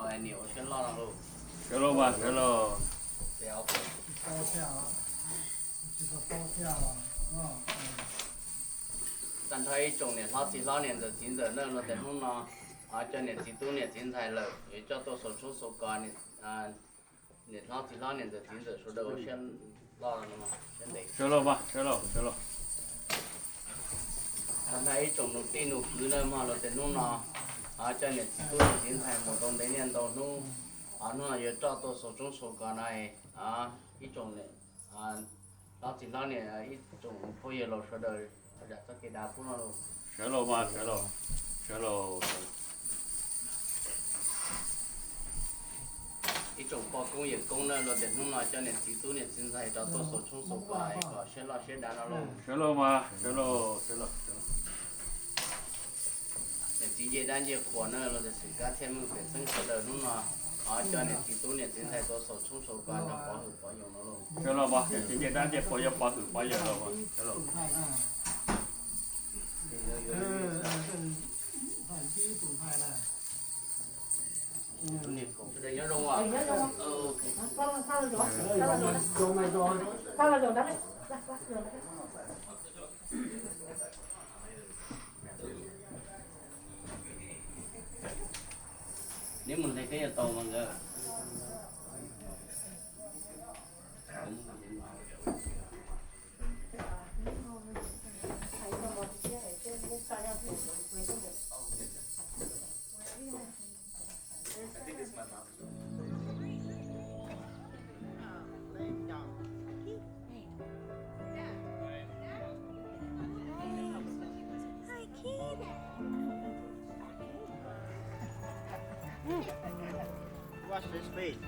Niam ua siab loj no lauj. Sawv lauj mas, sawv lauj. Tag nrho ib tsoom niam hlob txiv hlob niam ntxawm txiv ntxawm na, los tias hnub no cov niam txiv tub niam txiv ntxhais lawm yuav coj tuaj xaus tshoob xaus kos, niam hlob txiv hlob niam ntxawm txiv ntxawm sawv daws ua siab loj no, siab ntev. Sawv lauj mas, sawv lauj, sawv lauj. Tag nrho ib tsoom nus tij nus kwv na, mog, los tias hnub no coj niam txiv tub niam txiv ntxhais mus tau ntev niaj ntau hnub, hnub no yuav coj tuaj xaus tshoob xaus kos na, ib tsoom niam hlob txiv hlob niam, ib tsoom phooj ywg laus sawv daws zam txoj kev dav pub no lauj. Sawv lauj mas, sawv lauj, sawv lauj. Ib tsoom poj koob yawm koob na, los tias hnub no coj niam txiv tub niam txiv ntxhais rov tuaj xaus tshoob xaus kos kom siab loj siab dav no lauj. Sawv lauj mas, sawv lauj, sawv lauj. Niam txiv ncej dab ncej qhuas na, los tias xwm kab thiaj meej pem xeeb sawv daws hnub no coj niam txiv tub niam txiv ntxhais tuaj xaus tshoob xaus kos nrog pov hwm pov yawm no lauj. Sawv lauj mas, niam txiv ncej dab ncej qhuas yog pov hwm pov yawm lauj mas, sawv lauj. Neb mus nqis peb yuav tau mas nkawd. Hi, kid. Watch this space.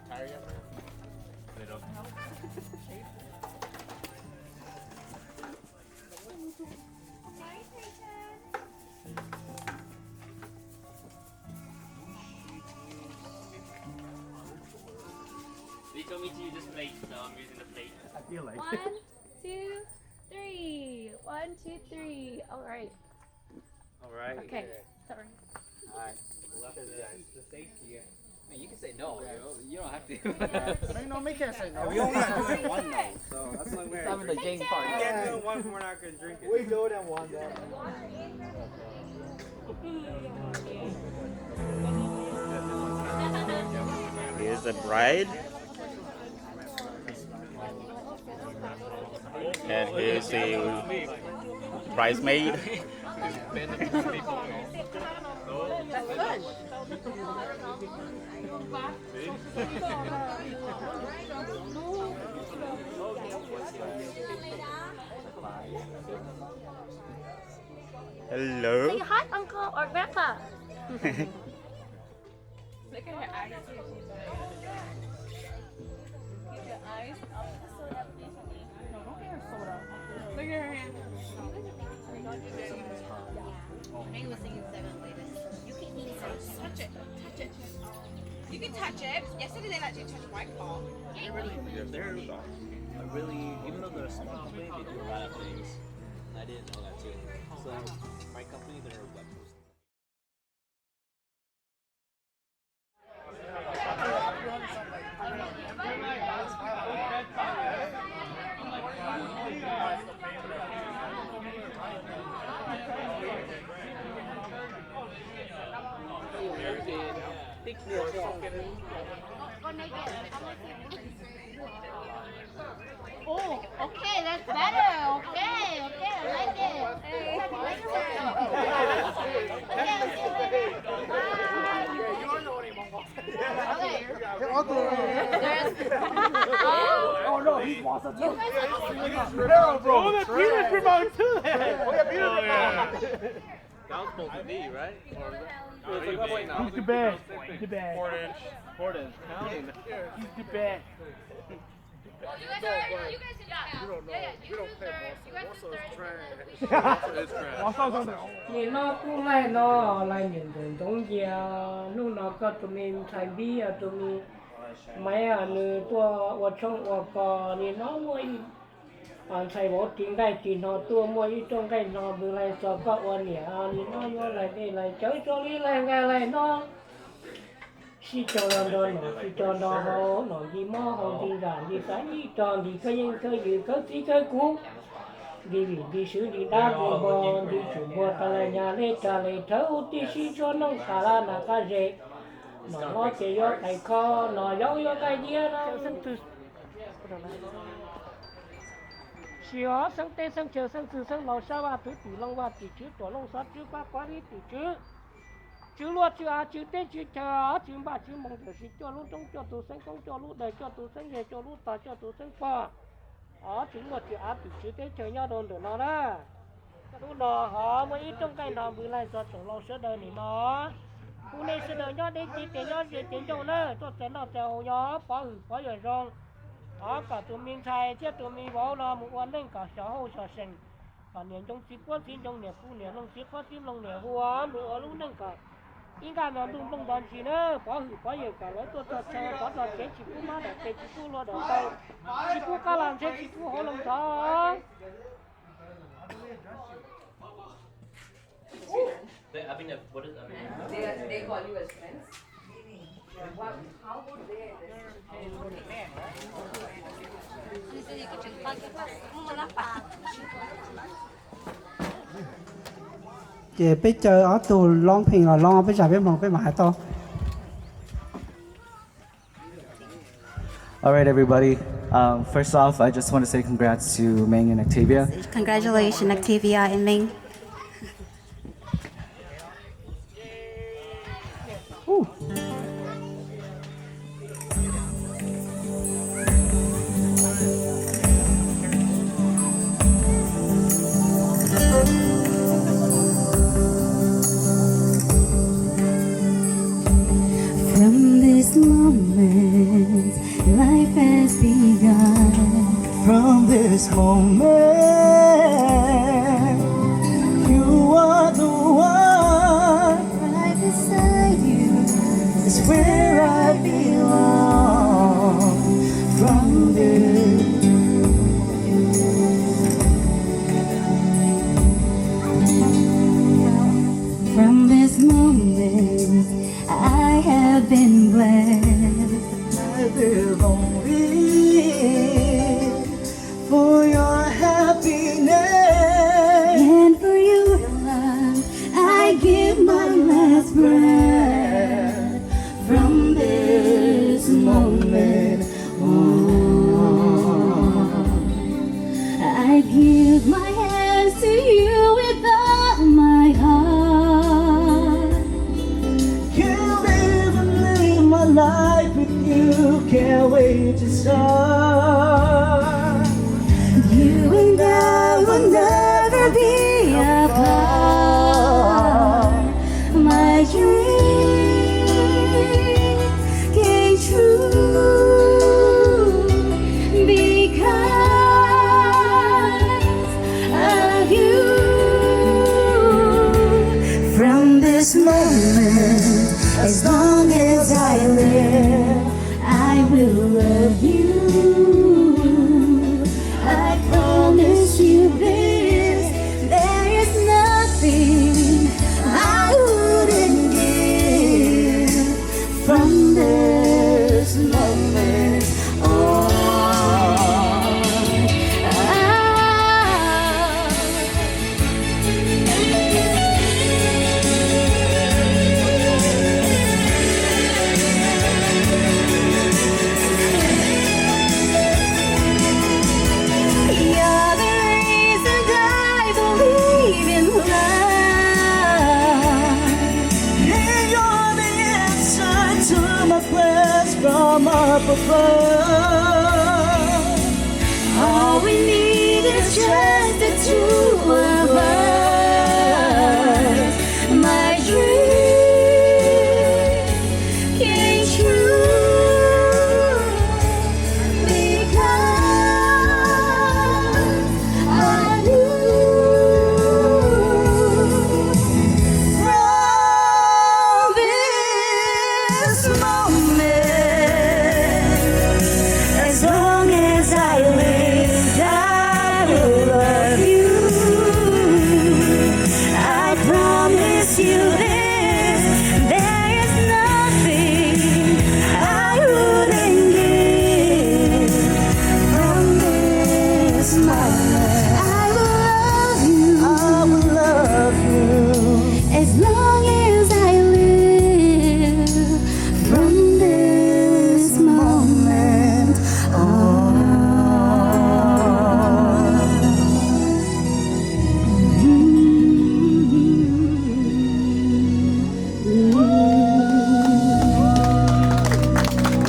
Tired yet? Little. They told me to use this plate, so I'm using the plate. I feel like One, two, three. One, two, three. All right. All right. Okay. Yeah. Sorry. All right. Love you guys. The safety. Man, you can say no, yo. You don't have to. Make no, make can't say no. We only have to do one though, so that's not weird. Having the Jane part. You can't do one if we're not gonna drink it. We do it in one though. Here's the bride. And here's the bridesmaid. Hello. Say hi, uncle or grandpa. Look at her eyes. Keep your eyes up. No, don't get her soda. Look at her hand. Maybe we'll sing seven later. You can eat it. Touch it. Touch it. You can touch it. Yesterday they let you touch my claw. They're really, they're a really, even though they're a small company, they do a lot of things. I didn't know that too. So my company, they're a web hosting. Oh, okay, that's better. Okay, okay, I like it. Okay, okay. Bye. Oh no, he's awesome too. Terrible. Oh, the Peter's promote too. Oh yeah, Peter's promote. That was supposed to be, right? Or is that, no, he's the best. He's the best. Portage, Portage County. He's the best. Well, you guys are, you guys are, yeah. We don't know. We don't pay Muscle. Muscle is trash. Muscle is trash. Nim no kuj laij no, laij niam ntxawm ntoo ncia. Hnub no koj tus me ntxhais npib, tus me Maiv, nws tuaj ua tshoob ua kos li no muaj ib, ntxhais vauv ris nqaij ris hno tuaj muaj ib rooj nqaij hno npws laig txog koj ua niam li no yuav laig dej laig cawv tso li laig nqaij laig hno. Sib cog los nrog nom sib cog nrog haus, nom nti mob haus nti nram nti xav ib tog nti khawb yeeb khawb ywm khawb txib khawb kuv, nti vim nti swv nti dab nti npog nti tsum npog tas laig nyag lej tas laig rhawv tib sib tsuab nooj tas laj nas qab zes. Nom hlob ces yuav qais kho, nom yau yuav qais diab no. Sis os xeeb teb xeeb chaw xeeb ntxwg xeeb laus sab vaj twv tim looj vaj tim tswv tuam looj xob tswb pab quav lib tim tswv, tswv luaj tswv av tswv teb tswv chaw, tswv npaj tswv moo ntawm sis coj lub roob coj tus xeeb koob coj lub dawg coj tus xeeb ze coj lub tog coj tus xeeb pog, tswv luaj tswv av tim tswv teb chaw nyob rau ntawm no na. Hnub no ho muaj ib rooj nqaij no npws laig txog tsoom laus sawv daws nim no. Kuv nej sawv daws nyob deb tib ces nyob ze ces ncauj na, tuaj txais noj txais haus nyob pov hwm pov yawm zoo. Thov kom tus me ntxhais thiab tus me vauv no mus ua neej kom xyov hauj xyov seem, kom niam ncoo txiv puab txiv ncoo niam pu niam looj txiv qhuab txiv looj niam hu, mus ua lub neej kom ib nqaj no ntuj nplooj nto ntsis na, pov hwm pov yawm kom lawv tuaj txog chaw pov txog tsev tsis pub mab dawm tes tsis pub hlua dawm taw, tsis pub qab los ntxheb tsis pub hauv loog thov. Ces peb caw ob tug loob pheej los loob peb zam peb mloog peb mam hais tau. All right, everybody. Um, first off, I just want to say congrats to Meng and Octavia. Congratulations, Octavia and Meng. From this moment, life has begun. From this moment, you are the one. Right beside you is where I belong. From this, from this moment, I have been blessed. I live only for your happiness and for your love. I give my last breath. From this moment on, I give my hands to you with all my heart. Can't live and live my life with you, can't wait to start. You and I will never be apart. My dream came true because of you. From this moment, as long as I live, I will love you. I promise you this, there is nothing I wouldn't give. From this moment on, I You're the reason I believe in love. You're the answer to my prayers from up above. All we need is just the two of us. My dream came true because of you. From this moment,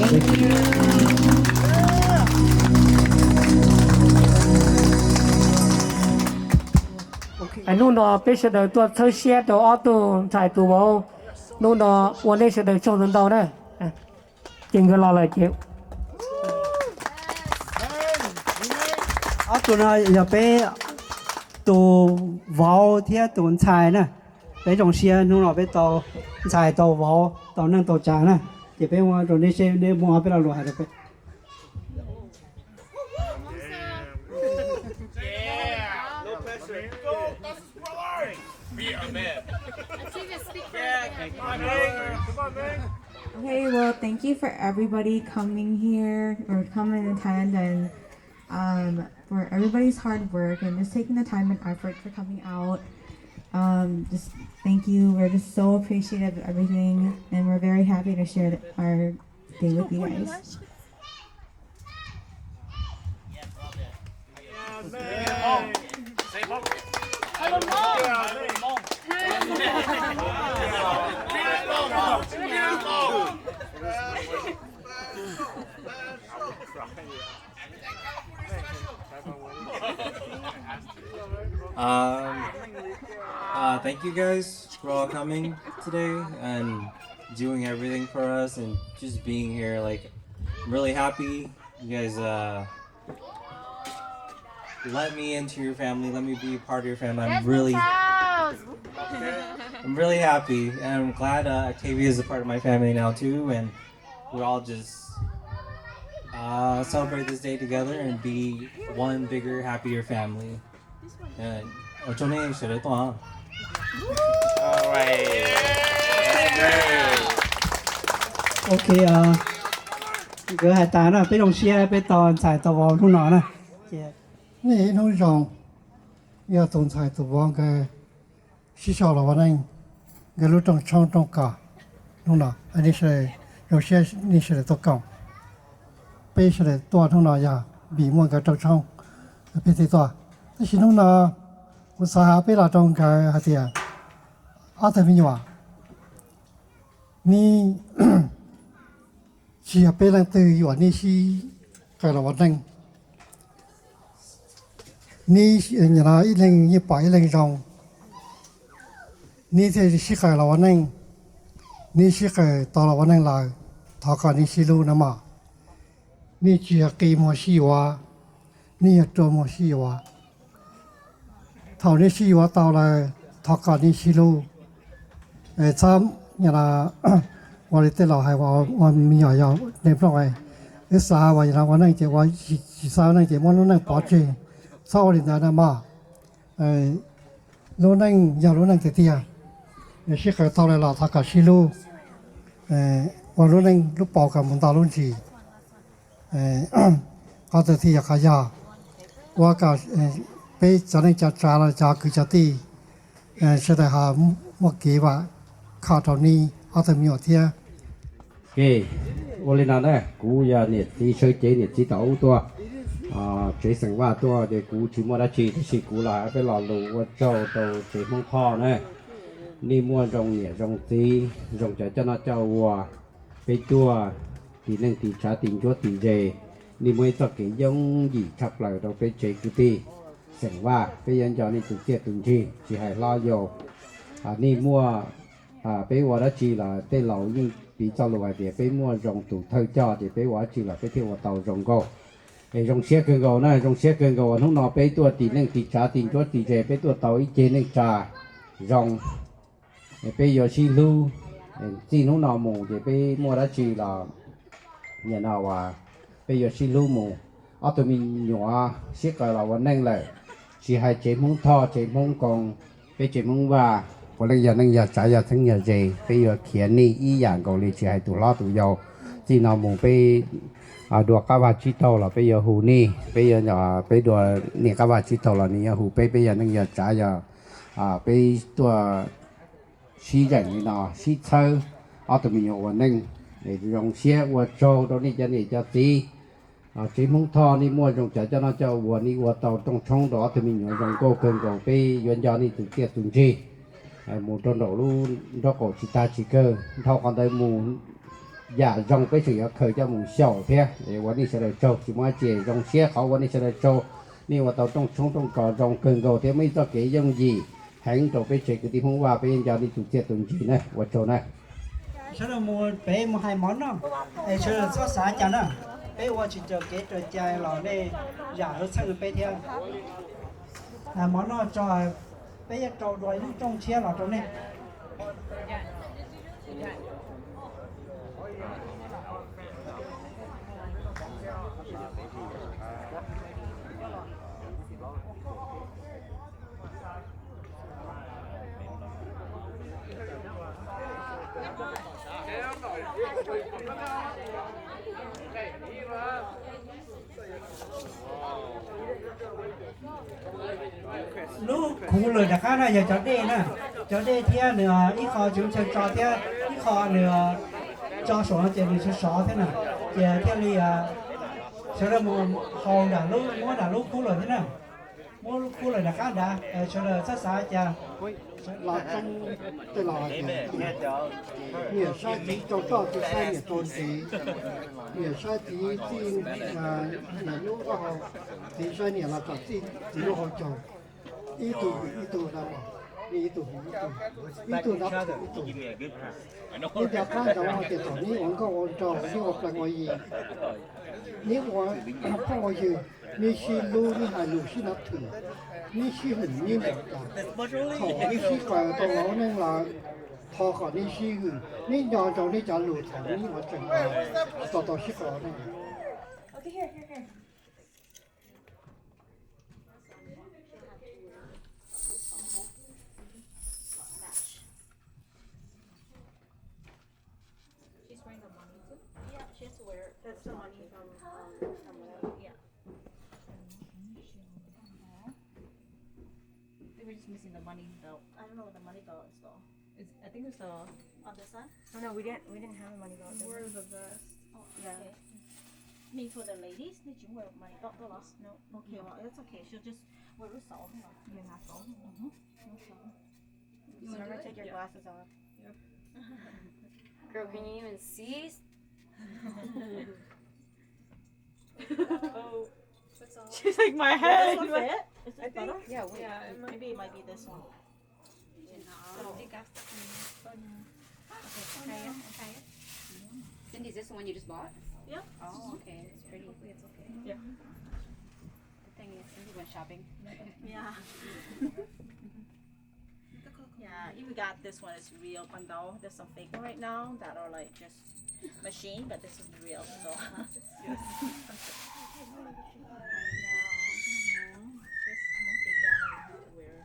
Hnub no peb sawv daws tuaj txhawb siab rau ob tug ntxhais tus vauv. Hnub no ua nej sawv daws tsaug ntau ntau na. Ces nkawd los lawm ces ob tug no yog peb tus vauv thiab tus ntxhais na. Peb zoo siab hnub no peb tau ntxhais tau vauv tau neej tau tsav na. Ces peb ua rau nej seb nej muaj ob peb lo lus hais rau peb. Okay, well, thank you for everybody coming here or coming and attend and um, for everybody's hard work and just taking the time and effort for coming out. Um, just thank you. We're just so appreciative of everything, and we're very happy to share our day with you guys. Um, uh, thank you guys for all coming today and doing everything for us and just being here. Like, I'm really happy you guys uh, let me into your family, let me be a part of your family. I'm really, I'm really happy, and I'm glad uh, Octavia is a part of my family now too, and we all just uh, celebrate this day together and be one bigger, happier family. Ua tsaug nej sawv daws tuaj. Ok, nkawd hais tas na, peb zoo siab peb tau ntxhais tau vauv hnub no na. Ces nej ib hnub zoo, yog tus ntxhais tus vauv nkawd sib sau los ua neej, nkawd lub rooj tshoob rooj kos hnub no, nej sawv daws zoo siab nej sawv daws tuaj koom. Peb sawv daws tuaj hnub no yog vim muaj nkawd rooj tshoob peb thiaj tuaj. Tab sis hnub no kuv xav hais peb los rau nkawd hais tias ob tug me nyuam, nej tsis yog peb leej twg yuam nej sib qawm los ua neej. Nej ib leeg yeej pom ib leeg zoo, nej thiaj sib qawm los ua neej. Nej sib qawm tau los ua neej lawm, thov kom nej sib hlub na mog. Nej tsis yog qi muag sib yuav, nej yog rua muag sib yuav. Thaum nej sib yuav tau lawm, thov kom nej sib hlub. Txhob ua li tej laus hais ua me nyuam yaus neeg plooj, wb xav ua ua neej ces ua, tsis xav ua neej ces muab lub neej pov tseg. Txhob ua li ntawd na mog. Lub neej yog lub neej tiag tiag, sib qawm tau lawm los thov kom sib hlub, ua lub neej lub paus kom mus nto lub ntsis. Qhov ntawd thiaj yog qhov yog, ua kom peb cov neej cov tsav los cov kwv cov tij sawv daws ho muaj kev vam khom rau nej ob tug me nyuam thiab. Ua li no na, kuv yog niam txiv sawv cev niam txiv tom ub tuaj, tsev xeem Vaj tuaj ces kuv tsis muaj dab tsi tab sis kuv los hais peb lo lus ua tsaug rau tsev Hmoob Thoj na. Nej muaj zoo niam zoo txiv, zoo cov coj noj coj ua, peb tuaj tis neej tis tsav tis ntsuab tis ntse, nej muaj ib txoj kev yooj yim tshaj plaws rau peb tsev kwv tij xeem Vaj. Peb yuav nco nej tus txiaj tus ntsig tsis hais hlob yau. Nej muaj, peb ua dab tsi los tej laus yeej piv txoj lus hais tias peb muaj zoo tus thawj coj ces peb ua dab tsi los peb thiaj ua tau zoo nkauj. Es zoo siab kawg nkaus na, zoo siab kawg nkaus uas hnub no peb tuaj tis neej tis tsav tis ntsuab tis ntse, peb tuaj tau ib ceg neej tsa zoo. Es peb yuav sib hlub, txij hnub no mus ces peb muaj dab tsi los nim no uas peb yuav sib hlub mus. Ob tug me nyuam sib qawm los ua neej lawm, tsis hais tsev Hmoob Thoj tsev Hmoob Koos, peb tsev Hmoob Vaj, puav leej yog neej yog tsav yog txheeb yog ze, peb yuav khiav nej ib yam nkaus li tsis hais tus hlob tus yau. Txij no mus peb dua qab vaj tsib taug los peb yuav hu nej, peb yuav, peb dua niam qab vaj tsib taug los nws yuav hu peb, peb yog neej yog tsav yog peb tuaj sib zeem li no sib txhawb ob tug me nyuam ua neej. Zoo siab ua tsaug rau nej cov niam cov txiv. Tsev Hmoob Thoj nej muaj zoo cov coj noj coj ua, nej ua tau rooj tshoob rau ob tug me nyuam zoo nkauj kawg nkaus, peb yuav nco nej tus txiaj tus ntsig mus rau nraum lub nraub qaum tsis tag tsis kawg. Dhau qhov ntawd mus yam zoo peb tseem yuav khaws coj mus xyaum thiab. Ua nej sawv daws tsaug, tsis muaj dab tsi, zoo siab qhov ua nej sawv daws tsaug. Nej ua tau rooj tshoob rooj kos zoo kawg nkaus thiab muaj ib txoj kev yooj yim heev rau peb tsev kwv tij Hmoob Vaj, peb nco nej tus txiaj tus ntsig na, ua tsaug na. Sawv daws mus pem mus hais mov noj, es sawv daws txhob xav cas na, peb ua tsis raws kev raws cai los nej zam lub txheej rau peb thiab. Hais mov noj tso, peb yuav rau dua ib lub rooj tshiab los rau nej. Lub khuv lawm nram qab na yog cov dej na, cov dej thiab nws ib qho tsis muaj chaw tso thiab ib qho nws tso saum no ces nws sov sov thiab na, ces thiaj li sawv daws mus haus nram lub, muab nram lub khuv lawm thiab na. Muab lub khuv lawm nram qab nrad, sawv daws txhob xav cas. Los txeeb tej los tias niam saib txiv rau toj, txiv saib niam rau ntxiv, niam saib txiv txij niam lub taub hau, txiv saib niam los txog txij txiv lub hauv caug. Ib tug hwm ib tug, ib tug hwm ib tug, ib tug nrov ib tug. Nyob rau qab nrad hais tias thaum neb ua nkauj ua nraug, neb ua plees ua yi, neb ua phooj ua ywg, neb sib hlub, neb hais lus sib nov thwm, neb sib hwm, neb nyiam cas, thaum neb sib qaws tau los ua neej lawm, thov kom neb sib hwm, neb nco ntsoov neb cov lus thaum neb ua tseem los tau tau sib qaws ua neej. She's wearing the money too? Yeah, she has to wear it. That's the money from, um, from the, yeah. They were just missing the money belt. I don't know what the money belt is though. It's, I think it's the... On this side? Oh no, we didn't, we didn't have a money belt, did we? We're the best. Oh, yeah. Okay. I mean, for the ladies, did you wear money belt though? No. Okay, well, it's okay. She'll just wear a sock. Yeah, that's all. Mm-hmm. Okay. You wanna do it? Just remember to take your glasses off. Yep. Girl, can you even see? Oh. She's like, my head. Does this one fit? Is this better? Yeah, wait. Yeah, it might... Maybe it might be this one. No. So, okay, try it, try it. Cindy, is this the one you just bought? Yep. Oh, okay. It's pretty. Hopefully it's okay. Yeah. Good thing Cindy went shopping. Yeah. Yeah, if we got this one, it's real, but no, there's some fake one right now that are like just machine, but this is real, so. Yes. This monkey guy wear.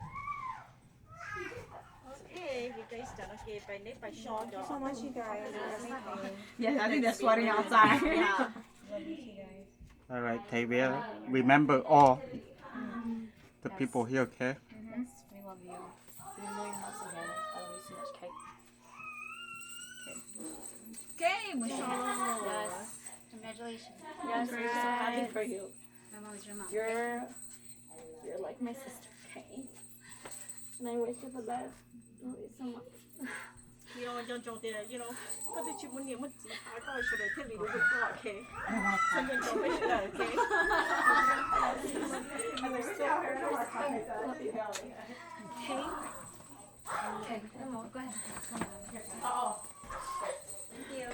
Okay, you guys done. Okay, bye, next, bye, Sean. Thank you so much, you guys, for everything. Yes, I think they're sweating outside. Yeah. Love you too, guys. All right, Tavia, remember all the people here, okay? Yes, we love you. Even though you're not so handsome, I love you so much, okay? Okay, Michelle. Yes. Congratulations. Yes, we're so happy for you. My mom is your mom. You're, you're like my sister, okay? And I wish you the best. Love you so much. Nco ntsoov tias, you know, koj twb tsis muaj niam muaj txiv, koj sawv daws thiaj li hlub koj, okay? Nco ntsoov peb sawv daws, okay? Okay. Okay, come on, go ahead. Come on. Thank you.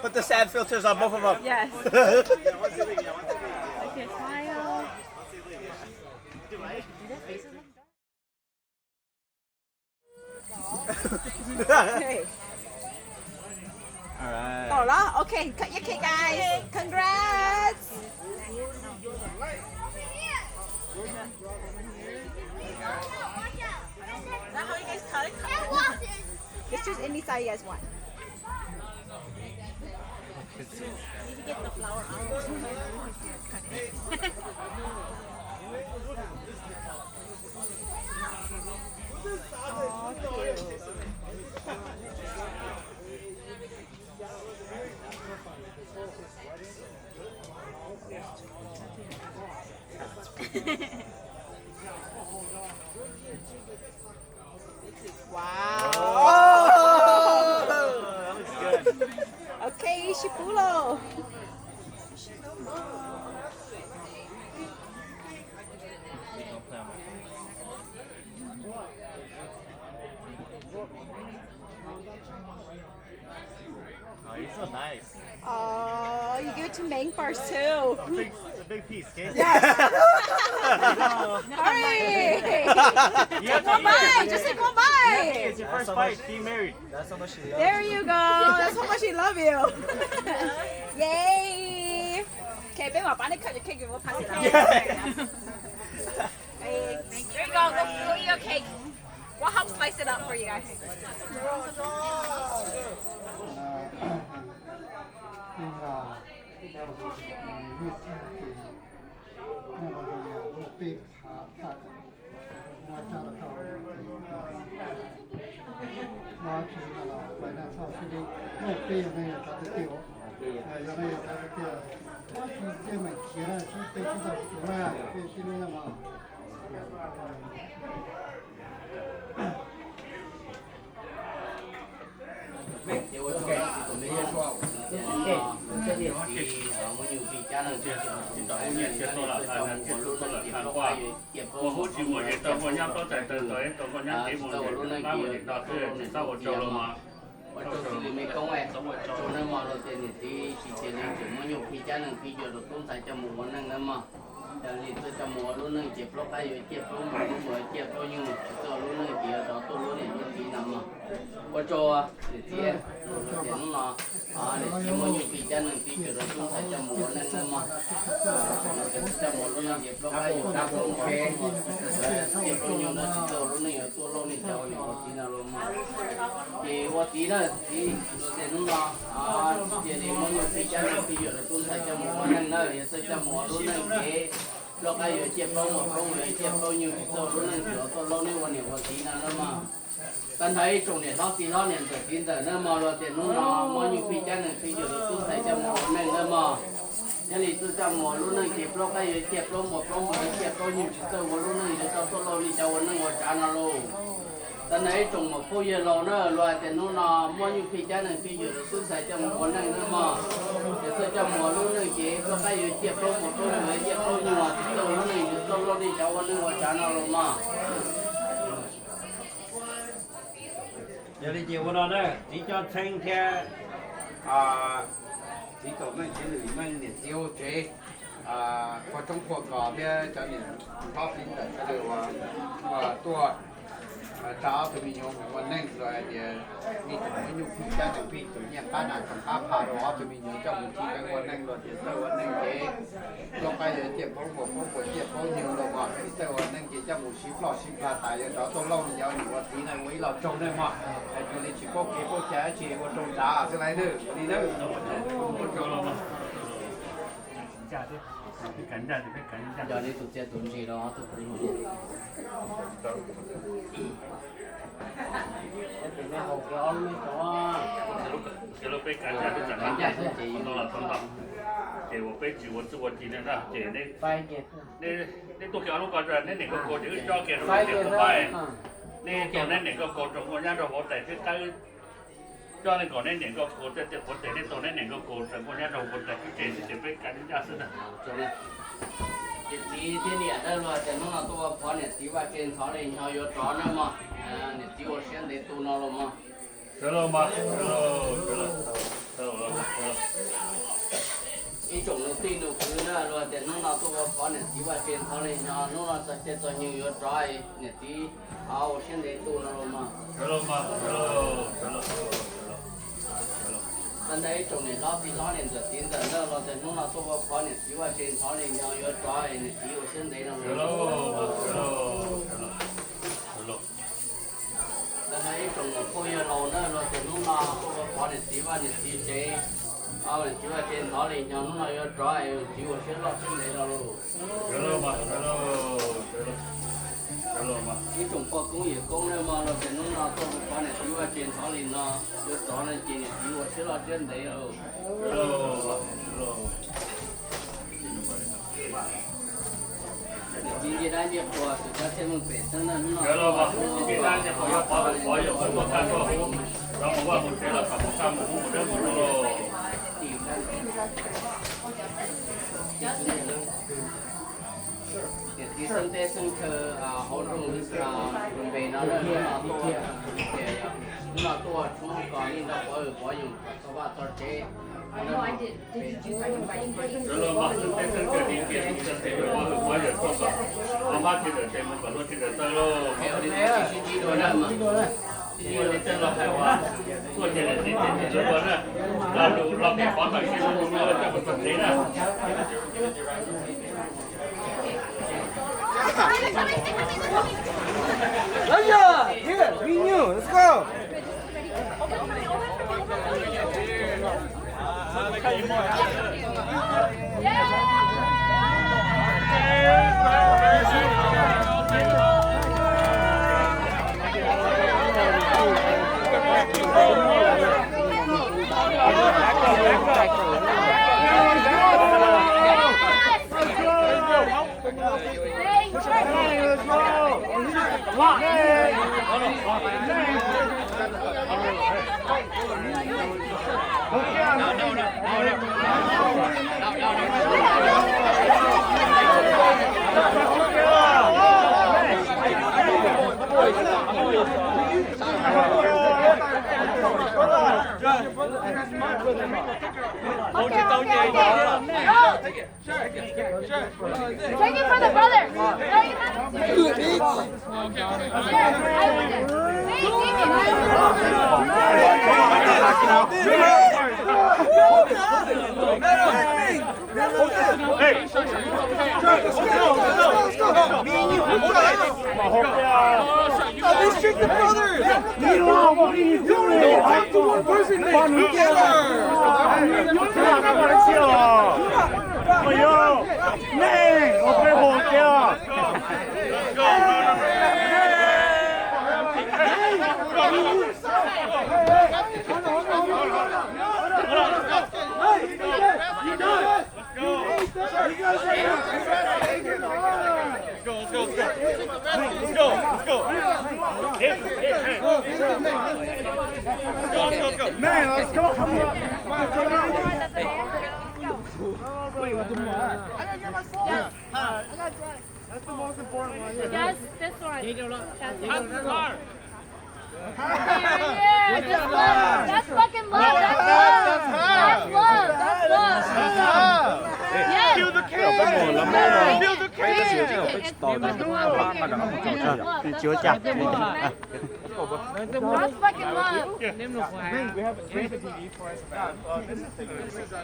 Put the sand filters on both of them. Yes. Okay, smile. Okay. All right. Tau lawm. Okay, okay, guys. Congrats. Is that how you guys cut it? It's just any side you guys want. Need to get the flour out. Aw, cute. Wow. Ok, ib sij pub lauj. Oh, you give it to Meng first too. A big, a big piece, okay? Yes. Hurry. You have to eat it. Just say goodbye. It's your first bite. Be merry. That's how much she loves you. There you go. That's how much she love you. Yay. Okay, peb mam pab nej cut your cake, we'll pass it out. Hey, here you go. Go, go eat your cake. We'll help slice it up for you guys. Ua hub tsis muaj ces tau muaj nyab plaub txais taws tau es tau muaj nyab kev mus niam pab mus niam no xwb tsis txhob ua rau los mas. Ua rau xws li me koob txhob ua rau nawb mog, luag tias niam txiv tsis cia li tseem muab nyuj phij cab neeg phij yuav rau tub ntxhais coj mus ua neej nawb mog. Yog li txawj coj mus ua lub neej ces plaub qab yuav ciaj plaub npua, plaub npua yuav ciaj plaub nyuj, tsis txawj ua lub neej ces yuav rov tuaj lub niam lub txiv no mog. Ua rau niam txiv, luag tias hnub no niam txiv muab nyuj phij cab neeg phij yuav rau tub ntxhais coj mus ua neej nawb mog. Luag tias txawj coj mus ua lub neej ces plaub qab yuav ciaj plaub npua, plaub npua yuav ciaj plaub nyuj no tsis txawj ua lub neej yuav tuaj lauj nej cov ua niam ua txiv no los mog. Ces ua txiv na txiv, luag tias hnub no tsis cia li muab nyuj phij cab neeg phij yuav rau tub ntxhais coj mus ua neej na, yog txawj coj mus ua lub neej ces plaub qab yuav ciaj plaub npua, plaub npua yuav ciaj plaub nyuj, tsis txawj ua lub neej yuav tuaj lauj nej ua niam ua txiv no los mog. Tag nrho ib tsoom niam hlob txiv hlob niam ntxawm txiv ntxawm nawb mog, luag tias hnub no muab nyuj phij cab neeg phij yuav rau tub ntxhais coj mus ua neej nawb mog. Yog li txawj coj mus ua lub neej ces plaub qab yuav ciaj plaub npua, plaub npua yuav ciaj plaub nyuj, tsis txawj ua lub neej yuav tau tuaj lauj nej cov ua neej ua tsav no lauj. Tag nrho ib tsoom muam phauj yawg laus na, luag tias hnub no muab nyuj phij cab neeg phij yuav rau tub ntxhais coj mus ua neej nawb mog. Yog txawj coj mus ua lub neej ces plaub qab yuav ciaj plaub npua, plaub npua yuav ciaj plaub nyuj, tsis txawj ua lub neej yuav tuaj lauj nej cov ua neej ua tsav no los mog. Yog li ces ua no na, txiv Coj Ntxheeb thiab txiv Kaum Meej, txiv Lwm Meej, niam txiv hauv tsev, pog Tshoob Phuaj Kos thiab cov niam hlob txiv ntxawm sawv daws uas tuaj tsa ob tug me nyuam mus ua neej los hais tias nej tseem muab nyuj phij cab neeg phij, tus nyiaj qab nas tsoom qab pha rau ob tug me nyuam coj mus txiv neej ua neej los tias txawj ua neej ces plaub qab yuav ciaj plaub npua, plaub npua ciaj plaub nyuj los mas tsis txawj ua neej ces coj mus siv ploj siv plag tas yuav rov tuaj lauj li cov niam ua txiv no ua ib lo tsaug nawb mog. Hais tias li tsis paub kev paub cai dab tsi ua rau nrad xwb lauj nawb, ua li nawb. Coj li tus txiaj tus ntsig los ob tug kwv. Ces lub peb kav ncaj twb txawm no los tau ntau, ces uas peb tsis ua txuj ua ci na ces nej tuaj kiag ob lub ko, neb niam nkauj kaus ces wb tso kiag rau neb niam nkauj kaus, neb tau neb niam nkauj kaus rau nkauj nyab rau hauv tais thiab qab, coj leej kom neb niam nkauj kaus tej tias quav tes, neb tau neb niam nkauj kaus rau nkauj nyab rau hauv tais thiab ces xwb ces peb kav ncaj xwb ntag. Ces txiv thiab niam na, luag tias hnub no tuaj ua phov niam txiv vaj tse ntxhov li nyo yuav rov na mog, niam txiv ua siab ntev tu no los mog. Sawv los mas, sawv los, sawv los. Ib tsoom nus tij nus kwv na, luag tias hnub no tuaj ua phov niam txiv vaj tse ntxhov li nyo, hnub no txog caij txog nyoog yuav rov, niam txiv ua siab ntev tu no los mog. Sawv los mas, sawv los, sawv los. Tag nrho ib tsoom niam hlob txiv hlob niam ntxawm txiv ntxawm na, luag tias hnub no tuaj ua phov niam txiv vaj tse ntxhov li nyo yuav rov, niam txiv ua siab ntev no los. Tag nrho ib tsoom muam phauj yawg laus na, luag tias hnub no tuaj ua phov niam txiv vaj niam txiv tsev, niam txiv vaj tse ntxhov li nyo hnub no yuav rov, niam txiv ua siab loj siab ntev no los. Ib tsoom poj koob yawm koob na mog, luag tias hnub no tuaj ua phov niam txiv vaj tse ntxhov li no yuav rov no ces niam txiv ua siab loj siab ntev los. Niam txiv xeeb teb xeeb chaw hauv nroog Npe no lawm, hnub no tuaj, hnub no tuaj tshoob kos li nrog pov hwm pov yawm kom txog vaj txog tsev. Sawv daws npaj xeeb teb xeeb chaw tiv kiag tus xeeb teb pov hwm pov yawm tuaj kom mab sawv daws tes mus kom luag sawv daws tawg lauj. Sib ntsib dua na, sib ntsib dua na, tuaj ces niam txiv teb txiv chaw ua na, los lus los kev pov tawm sib mus mus coj mus txog tsev na. Aya, here, me and you, let's go. Take it for the brother. Let's check the brothers. You don't talk to one person, man. Let's go, let's go. Let's go, let's go. Let's go, let's go. Man, let's go. Wait, what the fuck? That's the most important one. Yes, this one. That's it. That's love. That's fucking love. That's love. That's love. That's love. Yes. Feel the king. Feel the king. That's fucking love.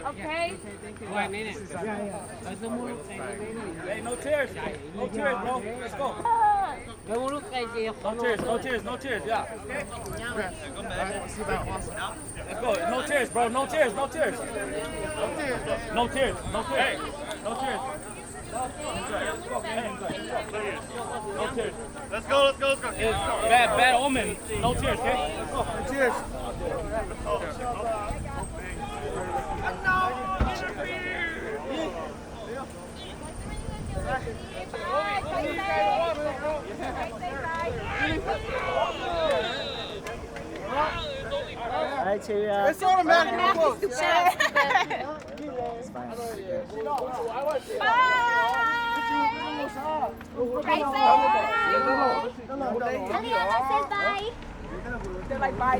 Okay. Hey, no tears. No tears, bro. Let's go. No tears, no tears, no tears, yeah. Let's go. No tears, bro. No tears, no tears. No tears, no tears. No tears. No tears. Let's go, let's go, let's go. Bad, bad omen. No tears, okay? Let's go. Cheers. It's automatic. Bye. Bye. Say bye. They're like, bye.